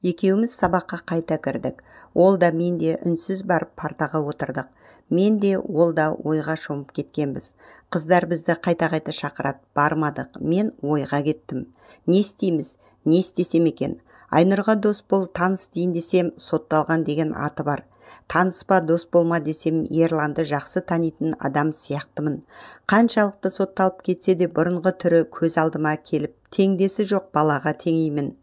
Екеуміз сабаққа қайта кірдік. Ол да, мен де үнсіз барып партаға отырдық. Мен де, ол да ойға шомып кеткенбіз. Қыздар бізді қайта-қайта шақырады, бармадық. Мен ойға кеттім. Не істейміз? Не істесем екен? Айнұрға дос бол, таныс дейін десем, сотталған деген аты бар. Таныспа, дос болма десем, Ерланды жақсы танитын адам сияқтымын. Қаншалықты сотталып кетсе де, бұрынғы түрі көз алдыма келіп, теңдесі жоқ балаға теңеймін.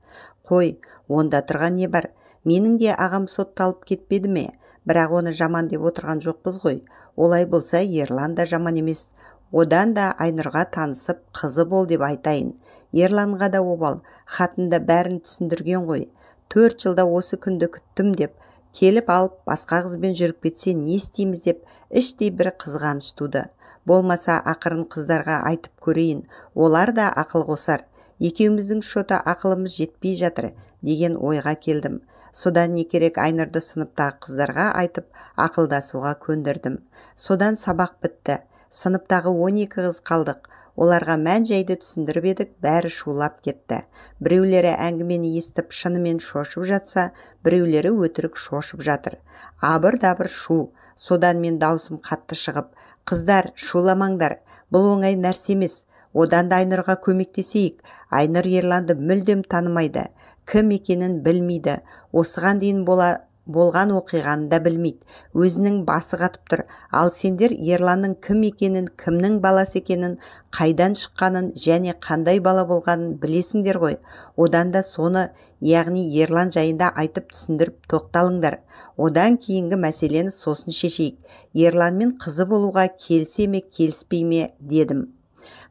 Қой, онда тұрған не бар? Менің де ағам сотталып кетпеді ме? Бірақ оны жаман деп отырған жоқпыз ғой. Олай болса, Ерлан да жаман емес. Одан да Айнұрға танысып, қызы бол деп айтайын. Ерланға да обал, хатында бәрін түсіндірген ғой. 4 жылда осы күнді күттім деп, келіп алып, басқа қызбен жүріп кетсе не істейміз деп іштей бір қызғаныш туды. Болмаса ақырын қыздарға айтып көрейін, олар да ақыл қосар. Екеуміздің шота ақылымыз жетпей жатыр деген ойға келдім. Содан не керек, Айнұрды сыныптағы қыздарға айтып, ақылдасуға көндірдім. Содан сабақ бітті. Сыныптағы 12 қыз қалдық. Оларға мән-жайды түсіндіріп едік, бәрі шулап кетті. Біреулері әңгімені естіп шынымен шошып жатса, біреулері өтірік шошып жатыр. Абыр-дабыр шу. Содан мен даусым қатты шығып, қыздар, шуламаңдар, бұл оңай нәрсе емес. Одан да Айнұрға көмектесейік. Айнұр Ерланды мүлдем танымайды, кім екенін білмейді. Осыған дейін болған оқиғаны да білмейді. Өзінің басы қатып тұр. Ал сендер Ерланның кім екенін, кімнің баласы екенін, қайдан шыққанын және қандай бала болғанын білесіңдер ғой. Одан да соны, яғни Ерлан жайында айтып түсіндіріп тоқталыңдар. Одан кейінгі мәселені сосын шешейік. Ерланмен қызы болуға келісе ме, келіспей ме дедім.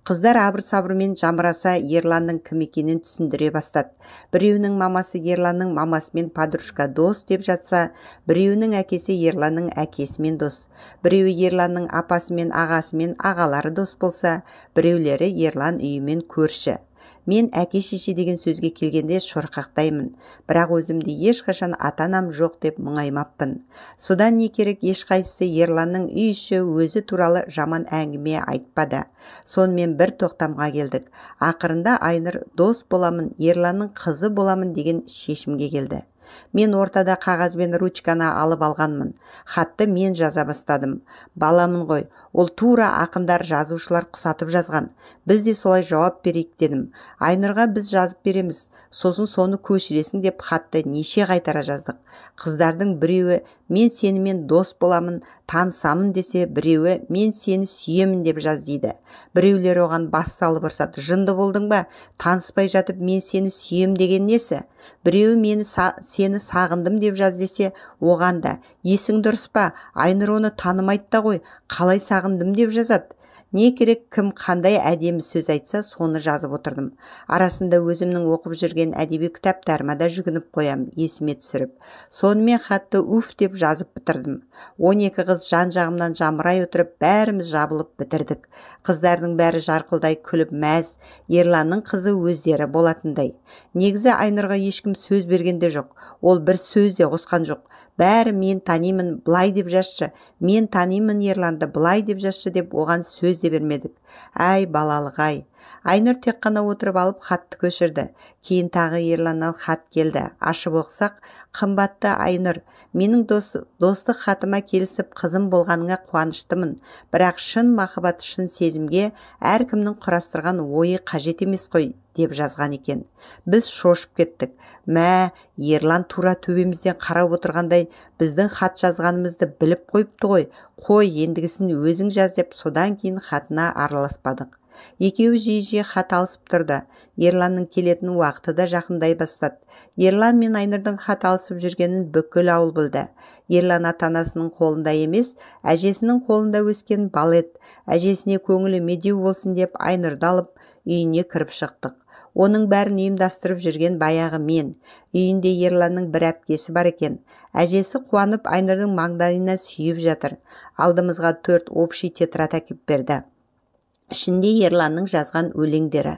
Қыздар абыр-сабырмен жамыраса, Ерланның кім екенін түсіндіре бастады. Біреуінің мамасы Ерланның мамасымен подружка дос деп жатса, біреуінің әкесі Ерланның әкесімен дос. Біреуі Ерланның апасымен, ағасымен ағалары дос болса, біреулері Ерлан үйімен көрші. Мен әке-шеше деген сөзге келгенде шорқақтаймын, бірақ өзімді ешқашан ата-анам жоқ деп мұңаймаппын. Содан не керек, ешқайсысы Ерланның үй іші өзі туралы жаман әңгіме айтпады. Сонымен бір тоқтамға келдік. Ақырында Айнұр дос боламын, Ерланның қызы боламын деген шешімге келді. Мен ортада қағаз бен ручканы алып алғанмын. Хатты мен жаза бастадым. Баламын ғой, ол тура ақындар, жазушылар құсатып жазған. Біз де солай жауап берейік дедім. Айнұрға біз жазып береміз, сосын соны көшіресің деп хатты неше қайтара жаздық. Қыздардың біреуі мен сенімен дос боламын, танысамын десе, біреуі мен сені сүйемін деп жаз дейді. Біреулері оған бас салып ұрсады. Жынды болдың ба? Таныспай жатып мен сені сүйем деген несі? Біреуі мені сені сағындым деп жаз десе, оған да есің дұрыс па? Айнұр оны танымайды да ғой, қалай сағындым деп жазады. Не керек, кім қандай әдемі сөз айтса, соны жазып отырдым. Арасында өзімнің оқып жүрген әдеби кітаптарыма да жүгініп қоям, есіме түсіріп. Сонымен хатты уф деп жазып бітірдім. 12 қыз жан-жағымнан жамырай отырып, бәріміз жабылып бітірдік. Қыздардың бәрі жарқылдай күліп мәз, Ерланның қызы өздері болатындай. Негізі Айнұрға ешкім сөз берген де жоқ. Ол бір сөз де қосқан жоқ. Бәрі мен танимын, былай деп жазшы, мен танимын Ерланды, былай деп жазшы деп оған сөз де бермедік. Әй, балалық ай. Айнұр тек қана отырып алып хатты көшірді. Кейін тағы Ерланнан хат келді. Ашып оқысақ, қымбатты Айнұр, менің достық хатыма келісіп қызым болғаныңа қуаныштымын. Бірақ шын махаббат, шын сезімге әркімнің құрастырған ойы қажет емес қой деп жазған екен. Біз шошып кеттік. Мә, Ерлан тура төбемізден қарап отырғандай біздің хат жазғанымызды біліп қойыпты ғой. Қой, ендігісін өзің жаз деп содан кейін хатына араласпадық. Екеуі жиі-жиі хат алысып тұрды. Ерланның келетін уақыты да жақындай бастады. Ерлан мен Айнұрдың хат алысып жүргенін бүкіл ауыл білді. Ерлан ата-анасының қолында емес, әжесінің қолында өскен бала еді. Әжесіне көңілі медеу болсын деп Айнұрды алып үйіне кіріп шықтық. Оның бәрін ұйымдастырып жүрген баяғы мен. Үйінде Ерланның бір әпкесі бар екен. Әжесі қуанып Айнұрдың маңдайына сүйіп жатыр. Алдымызға 4 общий тетрадь әкеп берді. Ішінде Ерланның жазған өлеңдері.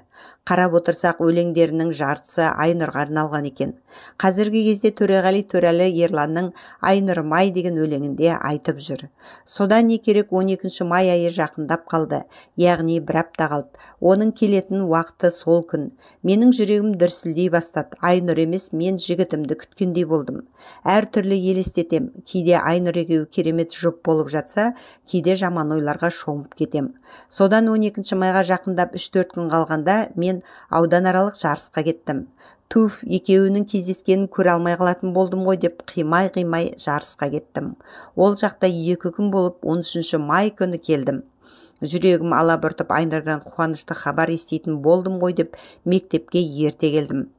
Қарап отырсақ, өлеңдерінің жартысы Айнұрға арналған екен. Қазіргі кезде Төреғали Төрәлі Ерланның «Айнұрым ай» деген өлеңінде айтып жүр. Содан не керек, 12 май айы жақындап қалды, яғни бір апта қалды. Оның келетін уақыты сол күн. Менің жүрегім дүрсілдей бастады. Айнұр емес, мен жігітімді күткендей болдым. Әр түрлі елестетем. Кейде Айнұр екеуі керемет жұп болып жатса, кейде жаман ойларға шомып кетем. Содан 12 майға жақындап 3-4 күн қалғанда мен ауданаралық жарысқа кеттім. Туф, екеуінің кездескенін көре алмай қалатын болдым ғой деп қимай-қимай жарысқа кеттім. Ол жақта 2 күн болып, 13 май күні келдім. Жүрегім алабұртып, Айнұрдан қуанышты хабар еститін болдым ғой деп мектепке ерте келдім.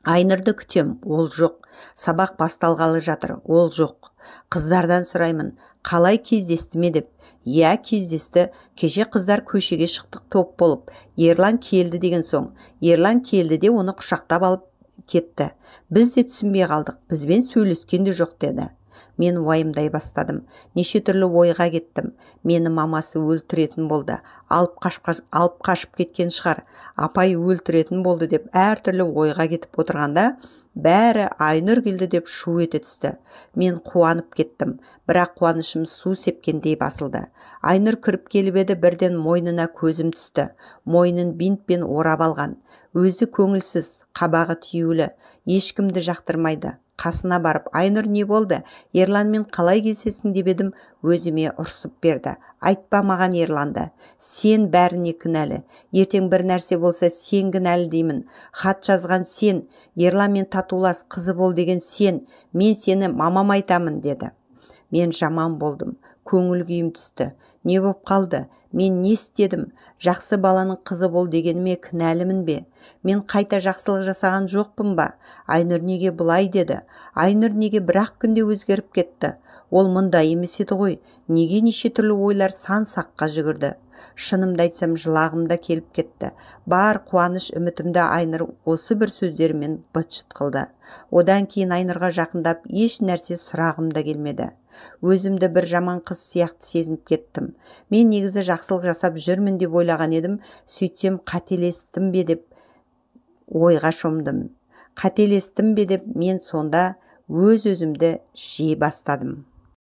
Айнұрды күтем, ол жоқ. Сабақ басталғалы жатыр, ол жоқ. Қыздардан сұраймын, қалай кездесті ме деп. Иә, кездесті. Кеше қыздар көшеге шықтық топ болып. Ерлан келді деген соң. Ерлан келді де оны құшақтап алып кетті. Біз де түсінбей қалдық, бізбен сөйлескен де жоқ деді. Мен уайымдай бастадым. Неше түрлі ойға кеттім. Мені мамасы өлтіретін болды. Алып қашып кеткен шығар. Апай өлтіретін болды деп әртүрлі ойға кетіп отырғанда, бәрі Айнұр келді деп шу ете түсті. Мен қуанып кеттім. Бірақ қуанышым су сепкендей басылды. Айнұр кіріп келіп еді, бірден мойнына көзім түсті. Мойнын бинтпен орап алған. Өзі көңілсіз, қабағы түюлі, ешкімді жақтырмайды. Қасына барып, Айнұр не болды? Ерланмен қалай кездестің деп едім, өзіме ұрсып берді. Айтпа маған Ерланды. Сен бәріне кінәлі. Ертең бір нәрсе болса, сен кінәлі деймін. Хат жазған сен, Ерланмен татулас, қызы бол деген сен. Мен сені мамам айтамын деді. Мен жаман болдым. Көңіл күйім түсті. Не боп қалды? Мен не істедім? Жақсы баланың қызы бол дегеніме кінәлімін бе? Мен қайта жақсылық жасаған жоқпын ба? Айнұр неге бұлай деді? Айнұр неге бір-ақ күнде өзгеріп кетті? Ол мұндай емес еді ғой. Неге неше түрлі ойлар сан саққа жүгірді? Шынымды айтсам, жылағым да келіп кетті. Бар қуаныш үмітімді Айнұр осы бір сөздерімен быт-шыт қылды. Одан кейін Айнұрға жақындап еш нәрсе сұрағым да келмеді. Өзімді бір жаман қыз сияқты сезініп кеттім. Мен негізі жақсылық жасап жүрмін деп ойлаған едім, сөйтсем қателестім бе деп ойға шомдым. Қателестім бе деп мен сонда өз-өзімді жей бастадым.